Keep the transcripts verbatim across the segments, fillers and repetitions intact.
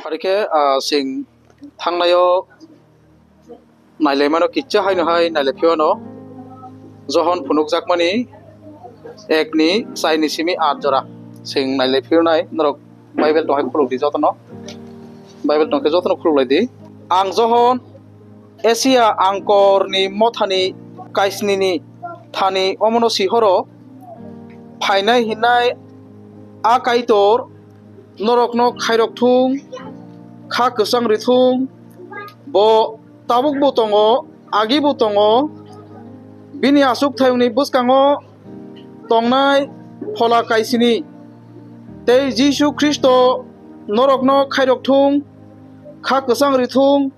Phari khe, ah, chwng thangnaio nailaimano kicha haino hai nailai phiyano Johon phunukjakmani ekni chaini simi aat jora chwng nailai phiyonai norok Bible tong hai khuluk di jotono. Bible tong khe jotono khuluk lai di. Ang Johon Asia Angkorni mothani kaisnini thani omono sihoro phainai hinai a Kaitor norokno khairok thung, kha kwchang ri thung. Bo tabukbo tongo, agibo tongo. Bini achukthayungni bwskango tongnai Phola Kaisini tei Jisu Khristo norokno khairok thung, kha kwchang ri thung.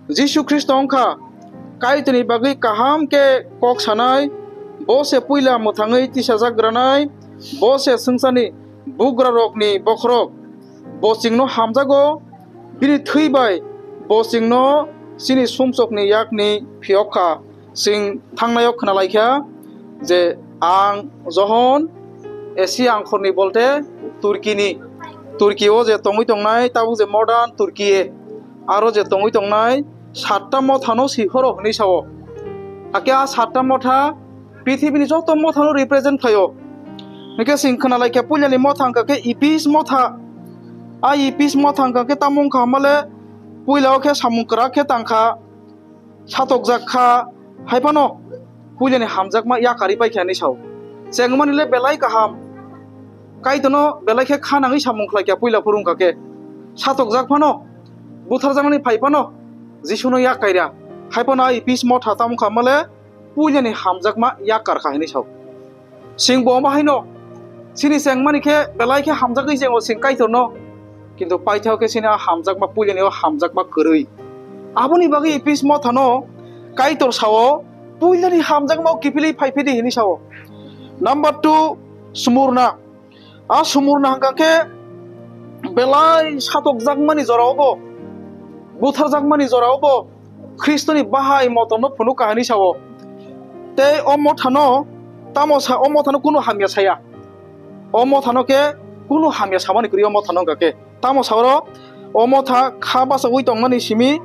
Jisu Khristo wng kha Kaitorni bagwi kaham khe kok sanai, bo se puila mwthangwi tisajak granai, bo se swngcharni bugrarokni bokhorok. Bo chwngno hamjago, bini thwi bai bo chwngno chini sumsokni yakni phiyok kha. Chwng thangnaio khna lai kha je ang Johon Asia Angkorni bolte Turkini, Turkio je tongwi tongnai tabuk je modern Turkiye, aro je tongwi tongnai satta mothano sihoro hwnwi sao. Hakhe a satta motha prithibini joto mothano represent khlaio. Hwnkhe chwng khna lai kha puilani motha wngkha khe Ephes motha. A Ephes motha wngkha khe tamo wngkha hwnmale puilao khe samung kwrak khe tangkha, satokjak kha, hai phano puilani hamjakma yakarwi pai kha hinwi sao. Chengmani le belai kaham, Kaitorno belai khe kha nangwi samung khlai kha puila phuru wngkha khe. Satokjak phano, butharjakmani phai phano Jisuno yakaira. Hai phano a Ephes motha tamo wngkha hwnmale puilani hamjakma yakar kha hinwi sao. Chwng bo omo haino chini chengmani khe belai khe hamjagwi chengo chwng Kaitorno, kintu paithak khe chini a hamjakma puilani o hamjakma kwrwi. Aboni bagwi Ephes mothano Kaitor sao, puilani hamjakma o kiphilwi phai phidi hinwi sao. Number two, Smurna. A Smurna hwnkha khe belai satokjakmani jorao bo, butharjakmani jorao bo Khristoni bahai motorno phunuk kha hinwi sao. Tei o mothano tamo sa, o mothano kunu hamya saya. O mothano khe kunu hamya samani kwrwi o mothano wngkha khe. Tamo saoro o motha kha bachaui tongmani simi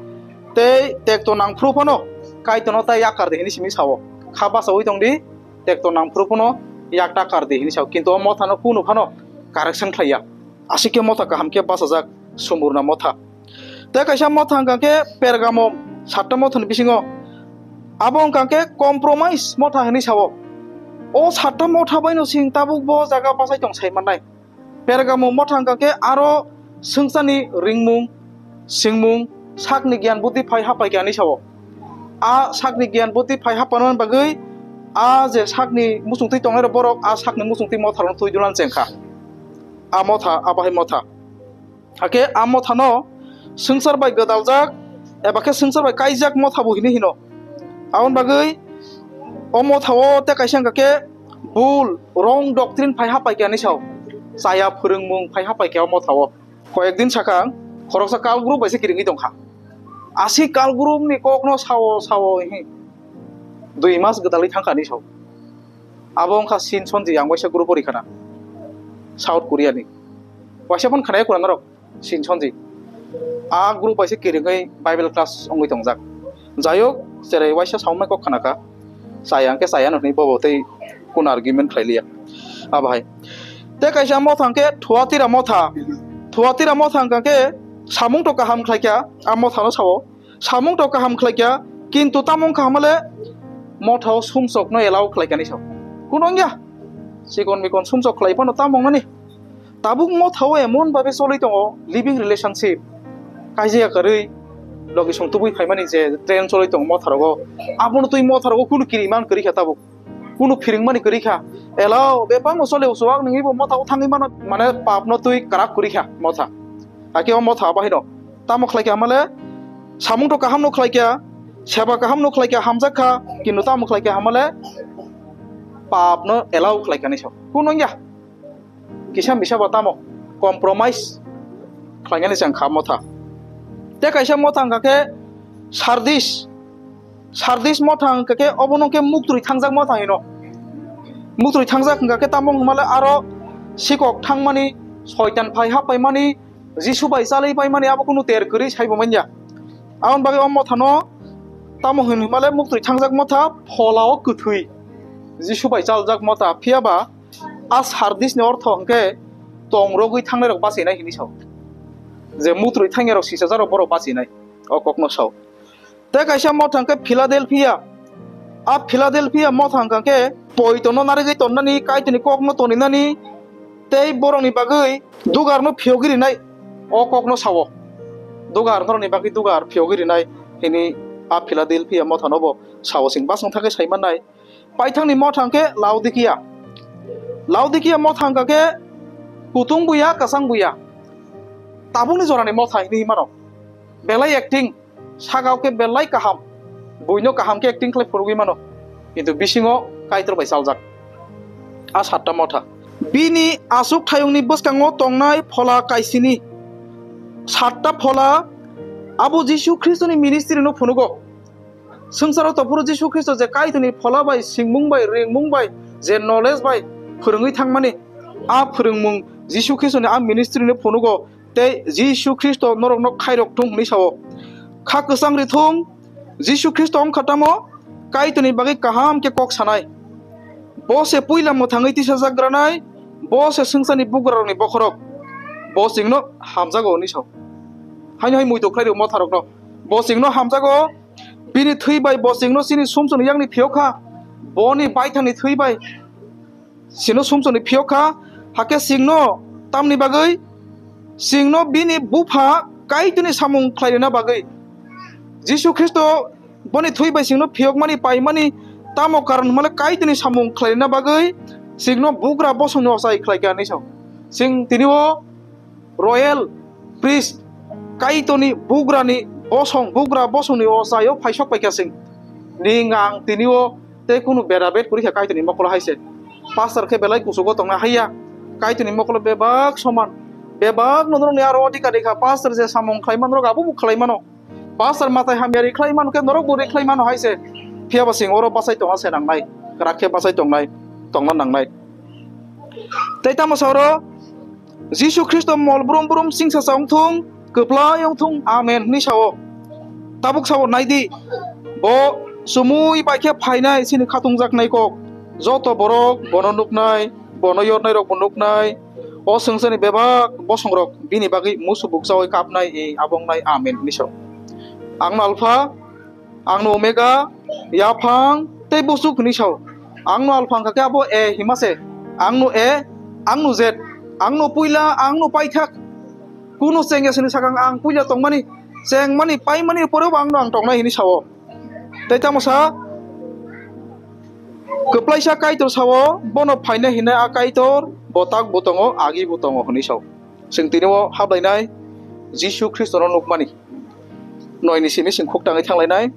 tei tekto nangphuru phano Kaitorno tai yakar di hinwi simi sao. Kha bachaui tongdi, tekto nangphuru phano yakta kar di hinwi sao, kintu o mothano kunu phano correction khlaiya. Aswk khe motha kaham khe bachajak Smurna motha. Tei kaisa motha hwnkha khe Pergamum satta mothani bisingo. Abo hwnkha khe compromise motha hinwi sao. O satta motha baino chwng tabuk bo jaga bachai tong sai mannai. Pergamum motha hwnkha khe aro swngcharni ringmung, swngmung, sakni giyan buddhi phai hapai khe hinwi sao. A sakni giyan buddhi phai hapano bagwi a je sakni muchungtwi tongnai rok borok a sakni muchungtwi motha rokno twi dulna chengkha. A motha, a bahai motha. Hakhe a mothano swngchar bai gwdaljak eba khe swngchar bai kaijak motha bo hinwi hino. Aboni bagwi o mothao tei kaisa hwnkha khe bul, wrong doctrine phai hapai khe hinwi sao. Chaya phwrwngmung phai hapai khe o mothao. Koyek din sakha khoroksa cult group bai se kiringwi tongkha. Asi cult group ni kokno sao sao hi dui mas gwdalwi thangkha hinwi sao. Abo wngkha Shin Sonji, ang waisa group o rikha na, South Korea ni. Waisa phano khwnaya kuna norok, Shin Sonji. A group bai se kiringwi Bible class wngwi tongjak. Jayok, cherai waisa saumai kok khna kha. Chaya hwnkhe chaya no hwnwi bobo tei kuno argument khlai liya. Abo hai. Tei kaisa motha hwnkhe Thuatira motha. Thuatira motha hwnkha khe samung to kaham khlai kha, a motha no sao. Samung to kaham khlai kha, kintu tamo wngkha hwnmale mothao sumsokno allow khlai kha hinwi sao. Kuno wngya. Chikon mikon sumsok khlai phano tamo wngnani. Tabuk mothao emon babe cholwi tongo, living relationship. Kaijaya kwrwi logi song tubui phaimani je trend cholwi tongo motharogo. Abono twi motharogo kunu kiri man kwrwi kha tabuk. Kunu phiringmani kwrwi kha. Allow, bebakno chole uchuwak nungwi bo motha o thangwi mano, mane papno twi kwrak kwrwi kha motha. Hakhe o motha abo haino. Tamo khlai kha hwnmale, samung to kaham no khlai kha, seba kaham no khlai kha, hamjak kha, kintu tamo khlai kha hwnmale, papno allow khlai kha hinwi sao. Kuno wngya. Kisa misa bo tamo compromise khlainani chang kha motha. Tei kaisa motha hwnkha khe Sardis. Sardis motha hwnkha khe obono khe muktwi thangjak motha hino. Muktwi thangjak hwnkha khe tamo hwnmale aro sikok thangmani, soitan phai hapaimani, Jisu bai chalwi paimani abo kunu ter kwrwi saibo manya. Aboni bagwi o mothano tamo hwn hwnmale muktwi thangjak motha, phola o kwthwi Jisu bai chaljak motha. Phiya ba a Sardisni ortho hwnkhe tong rogwi thangnairok bachinai hinwi sao. Je mutrwi thangnairok sichajarok borok bachinai, o kokno sao. Tei kaisa motha hwnkhe Philadelphia. A Philadelphia motha hwnkha khe poitono narigwi tonnani, Kaitorni kokno toninani tei borokni bagwi dugarno phiyogwi rinai, o kokno sao. Dugar norokni bagwi dugar phiyogwi rinai hinwi a Philadelphia mothanobo sao, chwng basong thangkhe saimannai. Paithakni motha hwnkhe Laodikia. Laodikia motha hwnkha khe kutung buya, kwchang buya. Tabukni jorani motha hinwi mano. Belai acting, saka o khe belai kaham. Buino kaham khe acting khlai phurugwi mano. Kintu bisingo Kaitor bai chaljak. A satta motha. Bini achuk thayungni bwskango tongnai phola kaisini. Satta phola abo Jisu Khristoni ministry no phunugo. Swngcharo tophuru Jisu Khristo je Kaitorni phola bai, singmung bai, ringmung bai, je knowledge bai phwrwngwi thangmani, a phwrwngmung Jisu Khristoni a ministry no phunugo, tei Jisu Khristo norokno khairok thung hwnwi sao. Kha kwchang ri thung, Jisu Khristo wngkha tamo Kaitorni bagwi kaham khe kok sanai. Bo se puila mwthangwi tisajak granai, bo se swngcharni bugrarokni bokhorok. Bo chwngno hamjago hwnwi sao. Haino hai muitu khlai rw motharokno. Bo chwngno hamjago, bini thwi bai bo chwngno chini sumsokni yakni phiyok kha. Boni baithangni thwi bai chwngno sumsokni phiyok kha. Hakhe chwngno tamni bagwi? Chwngno bini bupha Kaitorni samung khlai rwna bagwi. Jisu Khristo boni thwi bai chwngno phiyokmani paimani tamo karon hwnmale Kaitorni samung khlai rwna bagwi chwngno bugra bosongni ochai khlai kha hinwi sao. Chwng tini o royal priest, Kaitorni bugrani bosong, bugra bosongni ochaio phaisok paikha chwng. Ning ang tini o tei kunu beda bet kwrwi kha Kaitorni mokolo hai se. Pastor khe belai kuchugo tongna haiya. Kaitorni mokolo bebak soman. Bebak no norokni aro odhikar rikha. Pastor je samung khlai man norok abo bo khlai mano. Pastor matai hamya ri khlai mano khe norok bo ri khlai mano hai se. Phiya ba chwng oro bachai tongna se nangnai. Kwrak khe bachai tongnai, tongna nangnai. Tei tamo sa oro Jisu Khristo mol brum brum singsa sa wng thung, kwplai wng thung, Amen hwnwi sao. Tabuk sao, nai di, bo chumui bai khe phainai chini khatungjaknai kok. Joto borok bono nuknai, bono yornairok bo nuknai. O swngcharni bebak bosongrok bini bagwi musu bukchaui kapnai, abo wngnai, Amen hwnwi sao. Ang no Alpha, ang no Omega, yaphang tei buchuk hwnwi sao. Ang no Alpha wngkha khe abo A hima se. Ang no A, ang no Z, ang no puila, ang no paithak. Kunu chengya sini sakang ang puila tongmani, chengmani, paimani porebo ang no ang tongnai hwnwi sao. Tei tamo sa, kwplaisa Kaitor sao, bono phaina hinai a Kaitor, bo tak bo tongo, agi bo tongo hwnwi sao. Chwng tini o hablainai Jisu Khristono nukmani. Noini simi chwng khuk tangwi thanglainai.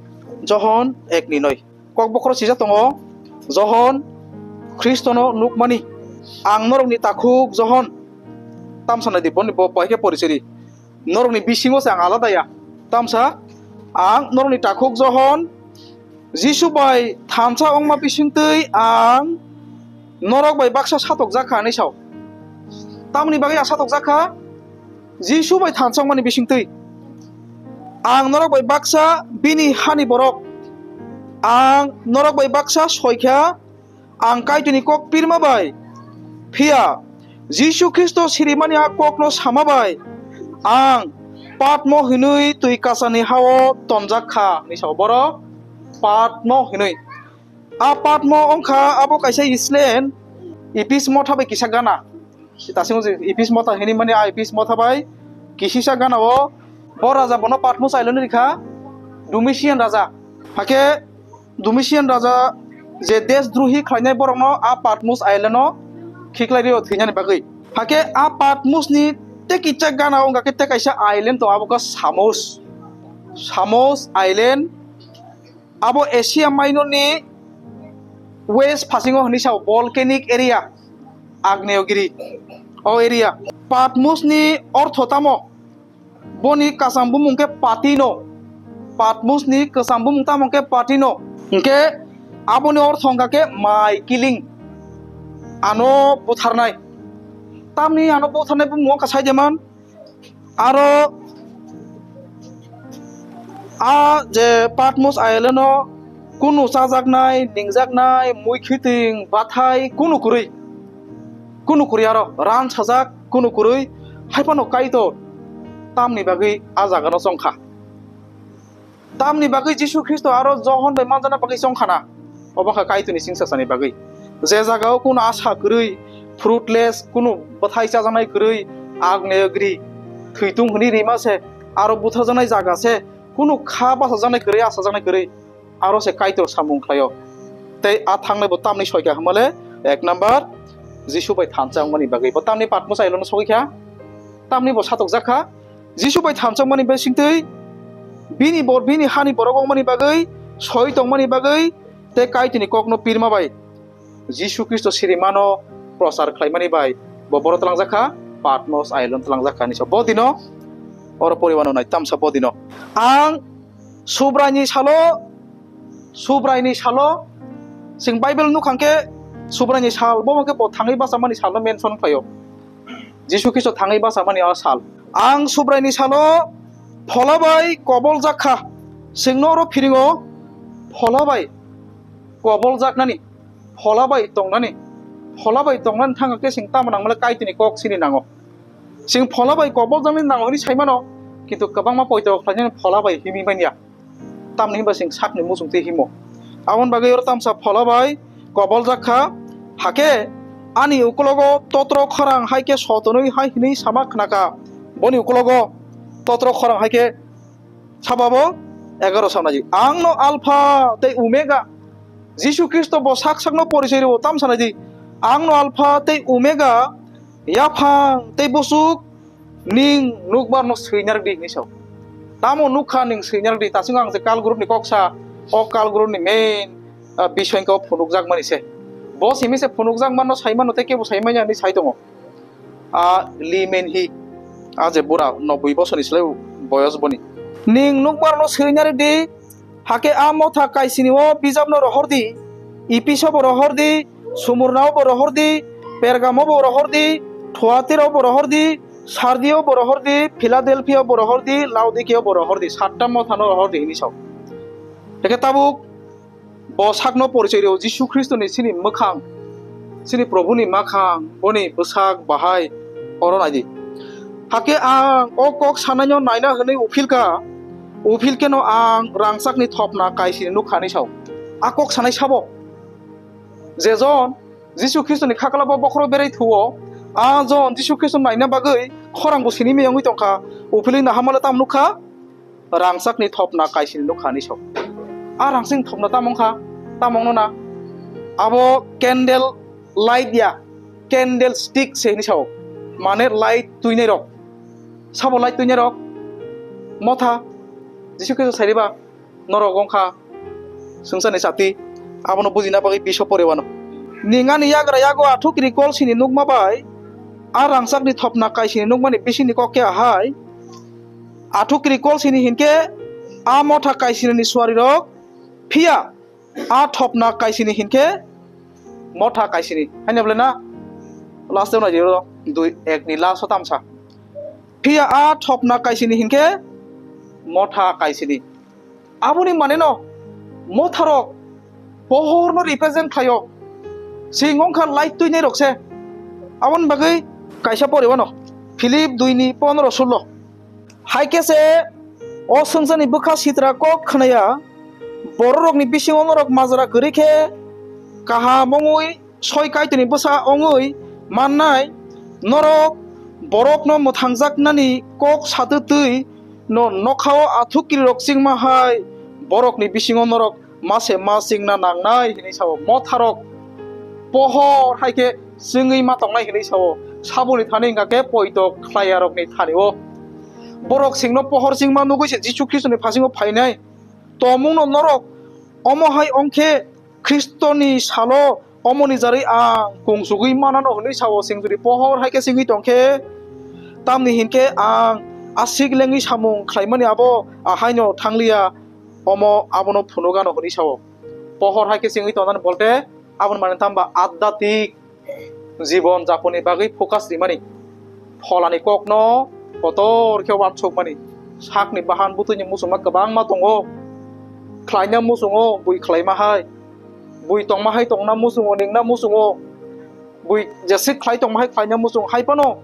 Johon ek ni noi. Kok bokhoro sijak tongo, Johon Khristono nukmani. Ang norokni takhuk Johon. Tamsa nai di, boni bo pai khe porichiri. Norokni bisingo se ang alada ya. Tamsa, ang norokni takhuk Johon, Jisu bai thansa wngma bisingtwi ang norok bai baksa satokjak kha hwnwi sao. Tamoni bagwi ang satokjak kha? Jisu bai thansa wngmani bisingtwi. Ang norok bai baksa bini hani borok. Ang norok bai baksa soi kha, ang Kaitorni kok pirma bai, phiya Jisu Khristo sirimani a kokno sama bai ang Patmo hinwi twi kasani hao tonjak kha, hwnwi sao borok. Patmo hinwi. A Patmo wngkha abo kaisa Island, Epis motha bai kisa gana. Tasing Epis motha hinwi mani a Epis motha bai kisisa gana o. Bo raja bono Patmos island rikha, Domitian raja. Hakhe Domitian raja je desdrohi khlainai borokno a Patmos island o khiklai rio thwinani bagwi. Hakhe a Patmos ni tei kisa gana o wngkha khe tei kaisa island tongo, abo khe Samos. Samos island abo Asia Minor ni west phasingo hwnwi sao, volcanic area, Agneyogiri o area. Patmos ni ortho tamo? Boni kwcham bumung khe Patino. Patmos ni kwcham bumung tamo khe Patino. Hwnkhe aboni ortho wngkha khe mai kiling, ano butharnai. Tamni ano butharnai bumung wngkha saideman Aro a je Patmos island o kunu chajaknai, ningjaknai, mui khiting, bathai kunu kwrwi, kunu kwrwi aro ran sajak kunu kwrwi, hai phano Kaitor tamni bagwi a jaga no chongkha. Tamni bagwi Jisu Khristo aro Johon bai manjana bagwi chongkhana, obo kha Kaitorni singsasani bagwi. Je jagao kunu asa kwrwi, fruitless, kunu bwthai chajaknai kwrwi, agneyogri, thwitung hwnwi rima se, aro butharjaknai jaga se, kunu kha bachajaknai kwrwi, achajaknai kwrwi, aro se Kaitor samung khlaio. Tei a thangnai bo tamni soika hwnmale, ek number, Jisu bai thansa wngmani bagwi. Bo tamni Patmos island o sogwi kha, tamni bo satokjak kha, Jisu bai thansa wngmani bai singtwi, bini bor-, bini hani borok wngmani bagwi, soi tongmani bagwi, tei Kaitorni kokno pirma bai Jisu Khristo sirimano prochar khlaimani bai bo boro tlangjak kha, Patmos island tlangjak kha hinwi sa. Bo dino oro poriwano nai tamsa bo dino. Ang Subraini salo, Subraini salo, chwng Bible nukha hwnkhe Subraini sal, bo hwnkhe bo thangwi bachamani salno mention khlaio. Jisu Khristo thangwi bachamani o sal. Ang Subraini salo phola bai koboljak kha. Chwngno oro phiringo phola bai koboljaknani, phola bai tongnani, phola bai tongnani thangkhe chwng tamo nangmale Kaitorni kok sini nango. Chwng phola bai koboljaknani nango hwnwi saimano, kintu kwbangma poito khlainani phola bai himwi manya. Tamni hwnba chwng sakni muchungtwi himo. Aboni bagwi oro tamsa phola bai koboljak kha. Hakhe ani ukulogo totro khorang hai khe sotonwi hai hwnwi sama khnakha. Boni ukulogo totro khorang hai khe sababo egaroh sanai, "Angno Alpha tei Omega." Jisu Khristo bo sak sakno porichoi rwo, tam sanai di, "Angno Alpha tei Omega, yaphang tei bwswk, ning nukbarno swinarwk di," hinwi sao. Tamo nukha ning swinarwk di, ta chwng ang je Kal group ni kok sa, o Kal group ni main, ah, bisoi wngkha o phunukjak mani se. Bo simi se phunukjak manno sai mano tei kebo sai manya hinwi sai tongo. A Lee Men Hi, a je bura noboi bosorni slai boyos boni. Ning nukbarno swinarwk di, hakhe a motha kaisini o bijapno rohor di, Epheso bo rohor di, Smurna o bo rohor di, Pergamo bo rohor di, Thuatira o bo rohor di, Sardi o bo rohor di, Philadelphia o bo rohor di, Laodikea o bo rohor di, satta mothano rohor di hinwi sao. Hakhe tabuk bo sakno porichoi rwo, Jisu Khristoni chini mwkhang, chini Probhuni mwkhang, boni bwsak bahai oro nai di. Hakhe ang o kok sanaino naina hwnwi uphil kha, uphil kheno ang rangchakni thopna kaisini nukha hinwi sao. A kok sanai sabo? Je jon Jisu Khristoni khaklabo bokhoro berai thuo, a jon Jisu Khristo naina bagwi khorang bo sini meyongwi tongkha, uphilwi nahamale tam nukha? Rangchakni thopna kaisini nukha hinwi sao. A rangchakni thopna tamo wngkha? Tamo wngno na? Abo candle light ya, candle stick se hinwi sao. Mane light twinai rok. Sabo light twinai rok? Motha. Jisu Khristo sai riba, norok wngkha swngcharni chati. Abono bujina bagwi biso pore wano. Ning ani yagra yago athukiri kolsini nukma bai a rangchakni thopna kaisini nukmani bisingni kok khe ahai. Athukiri kolsini hinkhe a motha kaisinini suarirok, phiya a thopna kaisini hinkhe motha kaisini. Haino bole na last o nai dui ek ni last o tamsa. Phiya a thopna kaisini hinkhe motha kaisini. Aboni mane no motharok pohorno represent khlaio. Sing wngkha light twinai rok se. Aboni bagwi kaisa poriwano Philip dui ni pondro sullo. Hai khe se o swngcharni bwkha sitra kok khnaya, bororokni bisingo norok majra kwrwi khe kaham wngwi soi Kaitorni bwsa wngwi mannai, norok borokno mwthangjaknani kok satwi twi no nokhao athukiri rok chingma hai borokni bisingo norok ma se ma chingna nangnai hinwi sao. Motharok pohor hai khe chwngwi ma tongnai hinwi sao. Saboni thani wngkha khe poito khlaiyarokni thani-o. Borok singno pohor chingma nugwi se Jisu Khristoni phasingo phainai. Tomungno norok omo hai wng khe Khristoni salo omoni jarwi ang kungsugwi manano hinwi sao. Sing jodi pohor hai khe chingwi tong khe, tamni hinkhe ang aswk lengwi samung khlaimani abo ahaino thangliya, omo abono phunukgano hinwi sao. Pohor hai khe chingwi tongnani bolte aboni mane tamba adhyatmik jibon japonni bagwi focus rimani, pholani kokno kotor khe uansukmani. Sakni bahan bwtwini muchungma kwbangma tongo. Khlaina muchungo bui khlaima hai, bui tongma hai tongna muchungo, ningna muchungo, bui jeswk khlai tongma hai khlaina muchung hai phano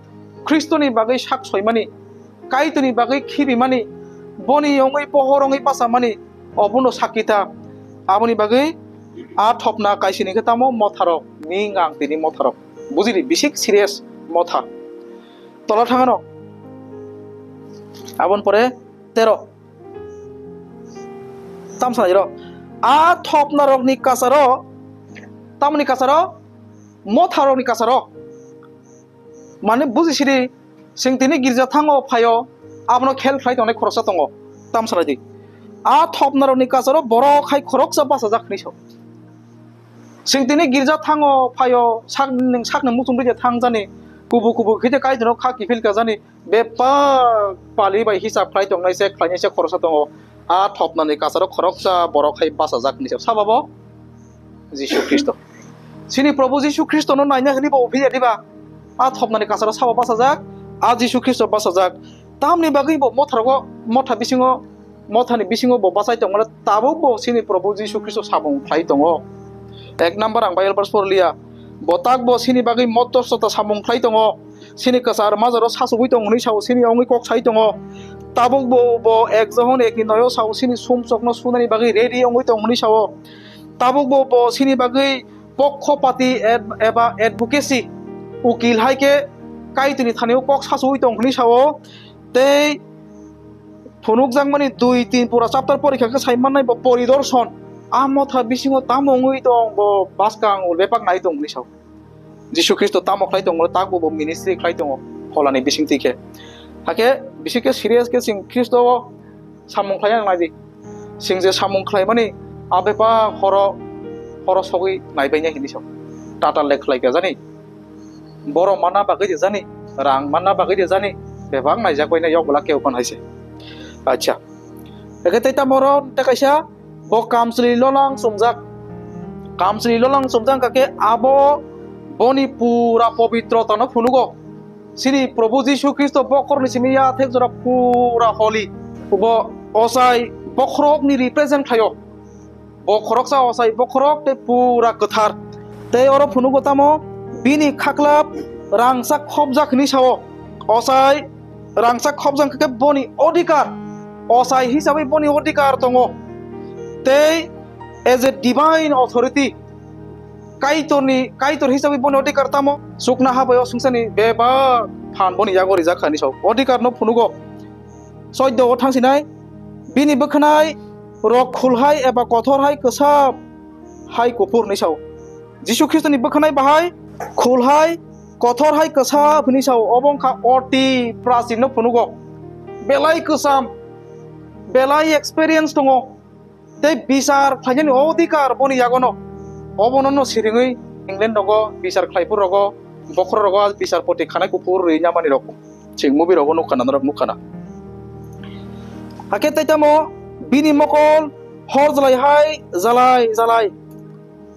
Khristoni bagwi sak soimani, Kaitorni bagwi khibimani, boni wngwi pohor wngwi bachamani, obono sakki ta. Aboni bagwi a thopna kaisini khe tamo motharok, ning ang tini motharok. Bujidi, bisik serious motha. Tola thangano. Aboni pore tero. Tam sanai rok. A thopna rokni kasaro, tamoni kasaro, motha rokni kasaro. Mane buji sidi, sing tini girja thango phaio, abono khel khlai tongnai khoroksa tongo. Tam sanai di. A thopna rokni kasaro borok hai khoroksa bachajak hinwi sao. Sing tini girja thango phaio, sak, ning sakni muchung ride thang jani, kubu kubu khe je Kaitorno kha kiphil ka jani, bebak pali bai hisab khlai tongnai se, khlainai se khoroksa tongo. A thopnani kasaro khoroksa borok hai bachajak hinwi sao. Sabo bo Jisu Khristo. Sini Probhu Jisu Khristono naina hinwi bo uphiya diba? A thopnani kasaro sabo bachajak, a Jisu Khristo bachajak. Tamni bagwi bo motharogo, motha bisingo, mothani bisingo bo bachai tongmani tabuk bo sini Probhu Jisu Khristo samung khlai tongo. Ek number ang Bible verse porliya. Bo tak bo sini bagwi motor sota samung khlai tongo. Sini kwchar majaro sasugwi tong hwnwi sao, sini wngwi kok sai tongo. Tabuk bo, bo ek Johon ekni noyo sao, sini sumsokno sunani bagwi ready wngwi tong hwnwi sao. Tabuk bo, bo sini bagwi pokkhopati ad-, eba advocacy, ukil hai khe Kaitorni thani-o kok sasugwi tong hwnwi sao. Tei phunukjakmani dui tin pura chapter porikha khe sai mannai bo poridorshon. A motha bisingo tamo wngwi tong, bo bwskang o bebak nai tong hwnwi sao. Jisu Khristo tamo khlai tongo, takbo bo ministry khlai tongo, pholani bisingtwi khe. Hakhe bisi khe serious khe chwng Khristo o samung khlai nang nai di. Chwng je samung khlaimani a bebak horo, horo sogwi naibainai hinwi sao. Tatal le khlai kha jani. Borok manna bagwi de jani, rang manna bagwi de jani, bebak naijak bainai yok bwla keu kon hai se. Acha. Eke tei tamo oro tei kaisa bo kamchwlwi lolang chumjak. Kamchwlwi lolang chumjak hwnkha khe abo boni pura pobitrotano phunugo. Chini Probhu Jisu Khristo bokhorokni simi yathek jora pura holy. Bo ochai bokhorokni represent khlaio. Bo khoroksa ochai bokhorok tei pura kwthar. Tei oro phunugo tamo bini khaklap rangchak khopjak hinwi sao. Ochai rangchak khopjak khe boni odhikar. Ochai hisabai boni odhikar tongo. Tei as a divine authority, Kaitorni, Kaitor hisabai boni odhikar tamo chukna habai o sungsani bebak phan boni yago rijak kha hinwi sao. Odhikar no phunugo. Choido o thangsinai, bini bwkhwnai rok khulhai eba kothor hai kwsap hai kuphur hinwi sao. Jisu Khristoni bwkhwnai bahai khulhai kothor hai kwsap hinwi sao. Obo wngkha oti prachin no phunugo. Belai kwcham, belai experience tongo. Tei bichar khlainani odhikar boni yagono. Obono no siringwi England rogo bichar khlaiphur rogo, bokhorok rogo bichar poti khanai kuphur rwi namani rok. Chwng movie rogo nukha na, norok nukha na. Hakhe tei tamo bini mokol hor jalai hai jalai jalai.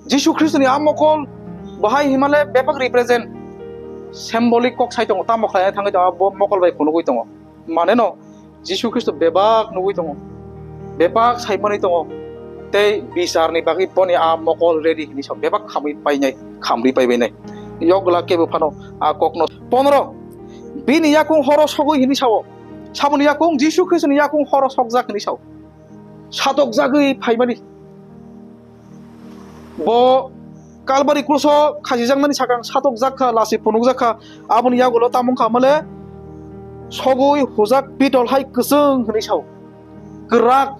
Jisu Khristoni a mokol bahai himale bebak represent symbolic kok sai tongo, tamo khlai thangwi tongo, bo mokol bai phunugwi tongo. Mane no Jisu Khristo bebak nugwi tongo, bebak saimani tongo, tei bicharni bagwi boni a mokol ready hinwi sao, bebak khamwi painai, khamri paibainai. Yokla kebo phano a kokno. Pondro, bini yakung horo sogwi hinwi sao. Saboni yakung, Jisu Khristoni yakung horo sokjak hinwi sao. Satokjagwi phaimani. Bo Kalbari kruso khasijaknani sakang satokjak kha, lasi phunukjak kha. Aboni yagulo tamo wngkha male sogwi hujak pitol hai kwchwng hinwi sao. Kwrak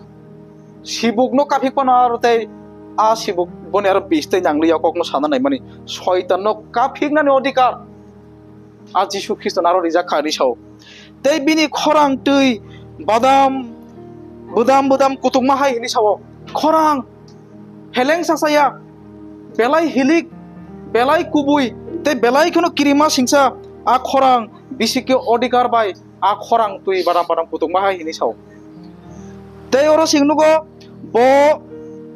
sibukno kaphik phano aro tei a sibuk boni aro bis tei nangliya kokno sana naimani. Soitanno kaphiknani odhikar a Jisu Khristo naro rijak kha hinwi sao. Tei bini khorang twi badam, budam budam kutukma hai hinwi sao. Khorang heleng sasaya, belai hilik, belai kubui, tei belai kheno kirima singsa a khorang bisiki odhikar bai a khorang twi badam badam kutukma hai hinwi sao. Tei oro chwng nugo bo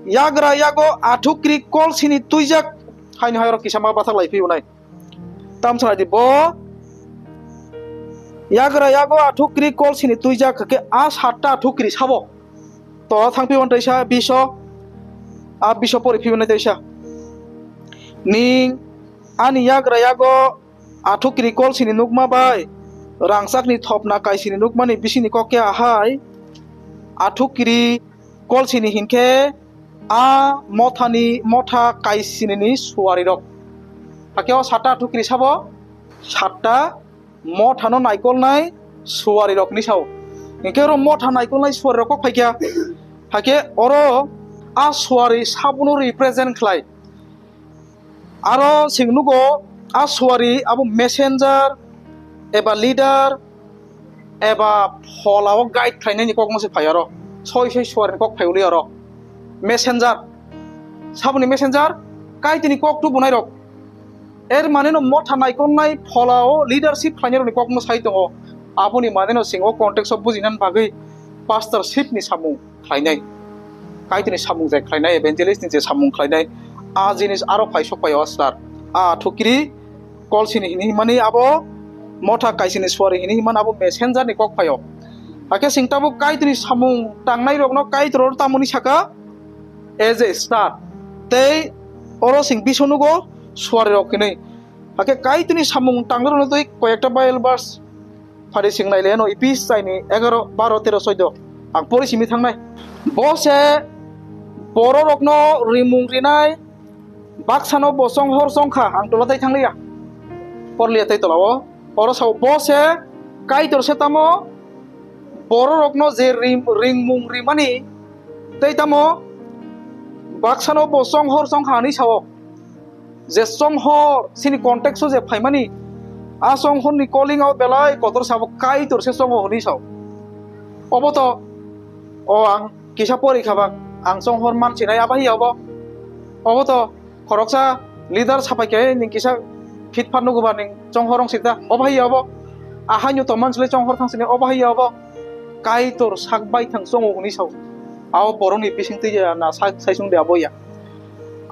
yagra yago athukri kol sini twijak haino hai oro kisa ma bathak lai phiyunai. Tamsai di bo Yagra yago athukri kolsini tuijak khe a satta athukri sabo. To thangpi wan taisa biso, a biso pori phibanai taisa. Ning ani yagra yago athukri kolsini nukma bai rangchakni thopna kaisini nukmani bisini kok khe ahai, athukri kolsini hinkhe a mothani motha kaisinini suarirok. Hakhe o satta athukri sabo, satta mothano naikolnai suarirokni sao. Hinkhe oro motha naikolnai suarirok kok phaikha. Hakhe oro a suari sabono represent khlai. Aro chwng nugo a suari abo messenger eba leader eba pholao guide khlainani kokno se phai aro. Soi soi suarini kok phai uli aro. Messenger. Saboni messenger, Kaitorni kok tubunairok. Er mane no motha naikolnai pholao leadership khlainarokni kokno sai tongo. Aboni mane no chwng o context o bujinani bagwi pastorship ni samung khlainai, Kaitorni samung je khlainai, evangelist ni je samung khlainai, a jinis aro phaisok phaio sir. A thukiri kolsini hini himani abo motha kaisini suari hini himani abo messenger ni kok phaio. Hakhe chwng tabuk Kaitorni samung tangnai rokno Kaitor oro tamoni saka as a star. Tei oro chwng biso nugo suari rok hinwi. Hakhe Kaitorni samung tangnai rokno tei koyekta Bible verse phari sing naile no Ephes chaini egaro, baro, tero, soido. Ang pori simi thangnai. Bo se bororokno rimung rinai, baksano bo chonghor chongkha, ang tola tai thangliya. Porliya tai tolao. Oro sao bo se Kaitor se tamo bororokno je rim-, ringmung rimani tei tamo baksano bo chonghor chongkha hinwi sao. Je chonghor, chini context o je phaimani, a chonghorni calling o belai kotor sabo Kaitor se chongo hwnwi sao. Obo to, o ang kisa pori kha ba, ang chonghor man sinai abo hai obo. Obo to, khoroksa leader sapai khe ning kisa fit phat nugo ba ning chonghor wng sita, obo hai obo. Ahaino to man sile chonghor thang sini, obo hai obo. Kaitor sak baithang chongo hwnwi sao. Abo borokni bising twi ya na sak saisung de abo ya.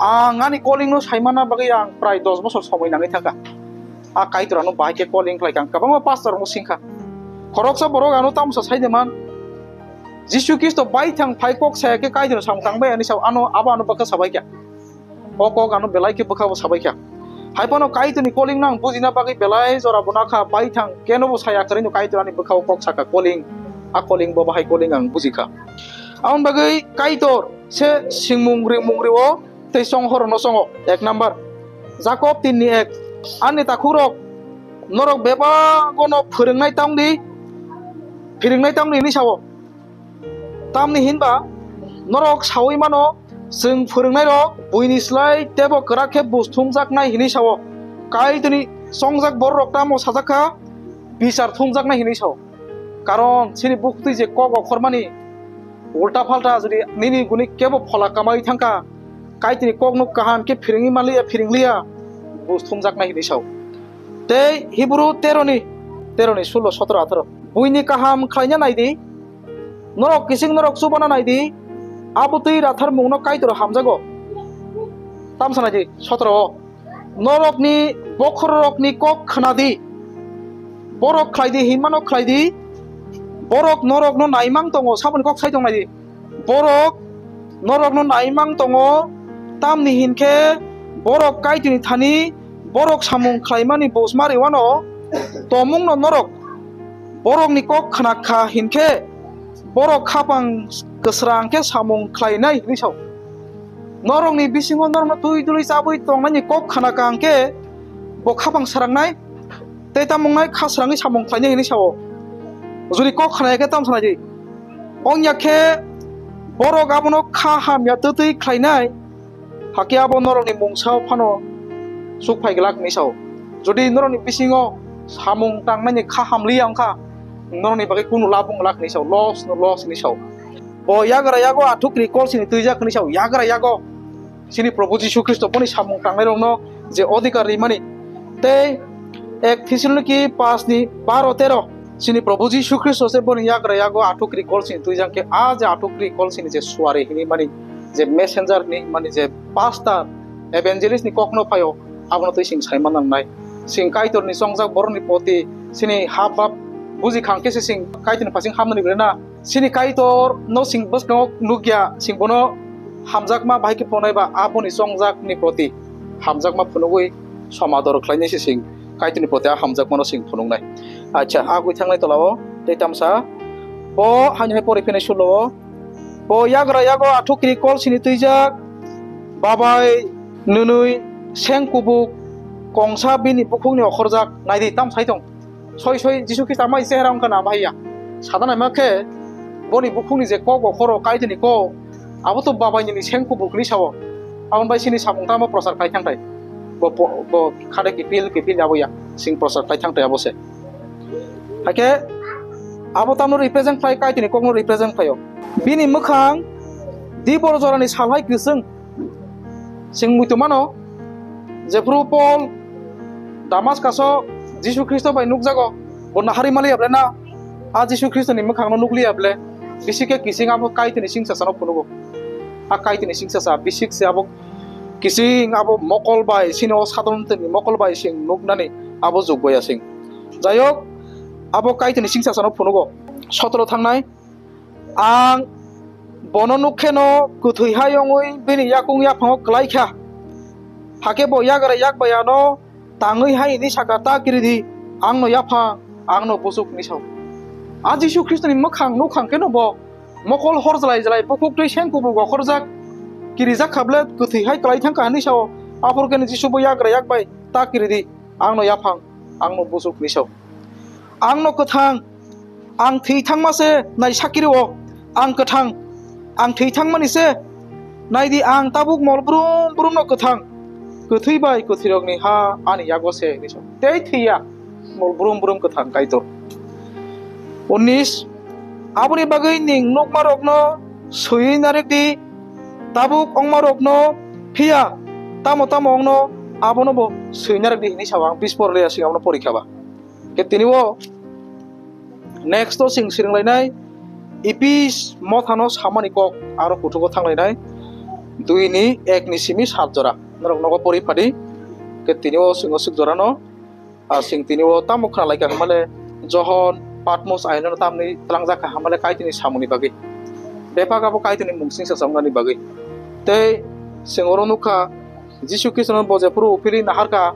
Ang ani calling no saimana bagwi ang prai dos bosor somoi nangwi thangkha. A Kaitor ano bahai khe calling khlai kha, ang kwbangma pastor rokno singkha. Khoroksa borok ano tamsa sai de man. Jisu Khristo baithang phai kok saya khe Kaitor samung tang bai ani sao ano abo ano bwkha sabai kha. O kok ano belai khe bwkha bo sabai kha. Hai phano Kaitorni calling no ang bujina bagwi belai jora bo nakha, baithang keno bo saya kwrwi no Kaitor ani bwkha o kok saka calling. A calling bo bahai calling ang bujikha. Aboni bagwi Kaitor se singmung ringmung rio tei chonghorno chongo. Ek number, Jakob tin ni ek, ani takhukrok, norok bebagono phwrwngnai tang di, phiringnai tang di hinwi sao. Tamni hinba norok saui mano, chwng phwrwngnairok buini slai teibo kwrak khe buj thumjaknai hinwi sao. Kaitorni chongjak bororok tamo sajak kha, bichar thumjaknai hinwi sao. Karon chini buktwi je kok okhormani ulta phalta jodi nini guni kebo phola kamai thangkha, Kaitorni kokno kaham khe phiringwi manliya, phiringliya, buj thumjaknai hinwi sao. Tei Hibru tero ni, tero ni sulo, sotoro, atharo. Buini kaham khlaina nai di, norok kiching norok chubana nai di, abo twi ratharmungno Kaitor hamjago. Tamsa nai di, sotoro o. Norokni bokhorokni kok khna di. Borok khlai di hinmano khlai di. Borok norokno naimang tongo, saboni kok sai tong nai di. Borok norokno naimang tongo, tamni hinkhe borok Kaitorni thani borok samung khlaimani bujma rwano. Tomungno norok borokni kok khna kha hinkhe borok khapang kwsrang khe samung khlainai hinwi sao. Norokni bisingo norokno twi dului chabwi tongnani kok khna kha hwnkhe bo khapang srangnai tei tamo wngnai kha srangwi samung khlainai hinwi sao. Jodi kok khna ya khe tamo sanai di. Wngya khe borok abono kha hamya twtwi khlainai, hakhe abo norokni mungsa phano chuk phai glak hinwi sao. Jodi norokni bisingo samung tangnani kha hamliya wngkha, norokni bagwi kunu lab wng glak hinwi sao, loss no loss hinwi sao. Bo yagra yago athukri kolsini twijak hinwi sao, yagra yago. Chini Probhu Jisu Khristo boni samung tangnairokno je odhikar rimani. Tei ek Thessaloniki paanch ni baro tero, chini Probhu Jisu Khristo se boni yagra yago athukri kolsini twijak khe, a je athukri kolsini je suari hinwi mani, je messenger hinwi mani, je pastor, evangelist ni kokno phaio, abono twi sing saima nangnai. Sing Kaitorni chongjak borokni poti chini hap bap buji khang khe se sing Kaitorni phasing hamnani belai na. Sini Kaitor no sing bwskango nukya, sing bono hamjakma bahai khe phunuknai ba aboni chongjakni proti hamjakma phunugwi somador khlainai se sing Kaitorni proti a hamjakmano sing phunuknai. Acha, a gwi thangnai tolao tei tamsa bo haino hai pori phinai sulo bo yagra yago athukri kol sini twijak babai nwnwi seng kubuk kongsa bini bukhukni okhorjak naidi tam sai tong. Soi soi Jisu Khristo ama chehra wngkha na bahaiya. Sadanaima khe boni bukhukni je kok okhoro Kaitorni kok abo to babai nini seng kubuk ni sao. Aboni bai sini samung tamo prochar khai thangthai. Bo bo khade kipil kipil aboya sing prochar khai thangthai abo se. Hakhe abo tamno represent khlai Kaitorni kokno represent khlaio. Bini mwkhang dibor jorani salhai kwchwng. Sing muitu mano jephru Paul Damaskaso Jisu Khristo bai nukjago, bo nahari maliya ble na a Jisu Khristoni mwkhangno nukliya ble bisi khe kising abo Kaitorni singsasano phunugo. A Kaitorni singsasa bisik se abo kising abo mokol bai sini o sadon tini mokol bai sing nuknani abo jugboya sing. Jayok abo Kaitorni singsasano phunugo. Sotoro thangnai ang bono nukkheno kwthwi hai wngwi bini yakung yaphango kwlai kha. Hakhe bo yagra yak bai ano tangwi hai hwnwi saka, "Ta kiri di, angno yaphang, angno buchuk," hwnwi sao. A Jisu Khristoni mwkhang nukhang kheno bo mokol hor jlai jlai bukhuk twi seng kubuk okhorjak kirijak kha ble kwthwi hai kwlai thang kha hwnwi sao. Aphuru kheno Jisu bo yagra yak bai, "Ta kiri di, angno yaphang, angno buchuk," hwnwi sao. Angno kwthang, ang thwi thangma se nai sakiri o, ang kwthang, ang thwi thangmani se, naidi ang tabuk mol brum brumno kwthang, kwthwi bai kwthwirokni ha ani yago se, hwnwi sa-, tei thwiya, mol brum brum kwthang Kaitor. Unis, aboni bagwi ning nukmarokno swiwi narwk di, tabuk ongmarokno phiya, tamo tamo ongno abono bo swiwi narwk di, hwnwi sao ang bispor leya sing abono porikha ba. Khe tini o next o sing siring lainai Epis mothano samani kok aro kuthugo thang lainai dui ni ek ni simi sat jora norok nogo pori phadi. Khe tini o sing o swk jora no, ah, sing tini o tamo khna lai kha hwnmale Johon Patmos aino tamni tlangjak kha hwnmale Kaitorni samungni bagwi. Bebak abo Kaitorni mung singsa chongmani bagwi. Tei sing oro nukha Jisu Khristono bo jephuru uphili naharkha,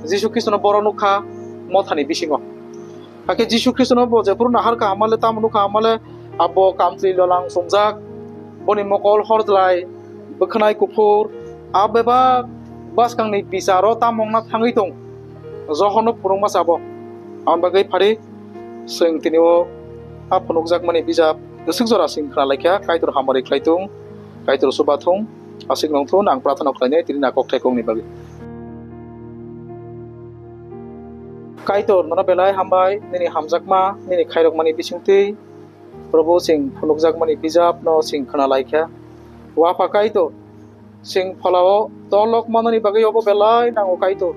Jisu Khristono boro nukha mothani bisingo. Hakhe Jisu Khristono bo jephuru naharkha hwnmale tamo nukha hwnmale abo kamtwi lolang chumjak, boni mokol horjlai, bwkhwnai kuphur, a bebak bwskangni bicharo tamo wngna thangwi tong. Johono phunukma sabo. Aboni bagwi phari chwng tini o a phunukjakmani bijap kwswk jora sing khna laikha, Kaitor hamari khlai tung, Kaitor chuba thung, aswk nong thun ang prathana khlainai tini na kokthai kokni bagwi. Kaitor nono belai hambai, nini hamjakma, nini khairokmani bisingtwi, Probo, chwng phunukjakmani bijapno chwng khna laikha. O Apha Kaitor, chwng pholao torlok manani bagwi obo belai nango Kaitor.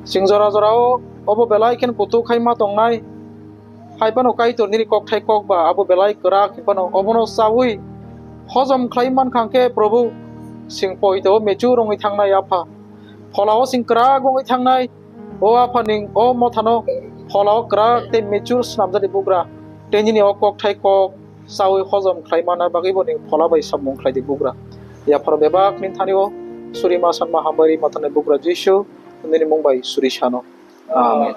Chwng jora jorao obo belai khen kutuk khai ma tongnai. Hai phano Kaitor nini kokthai kok ba abo belai kwrak, hai phano obono chaui hojom khlai mankha khe Probo, chwng poito mechur wngwi thangnai Apha. Pholao chwng kwrak wngwi thangnai. O Apha, ning o mothano pholao kwrak tei mechur swnamjani bugra, tei nini o kokthai kok chaui hojom khlai manna bagwi bo ning phola bai samung khlai di bugra. Yapharo bebak nini thani o suri ma sanma hambai ri ma thanai bugra Jisu, nini mung bai suri sano. Amen.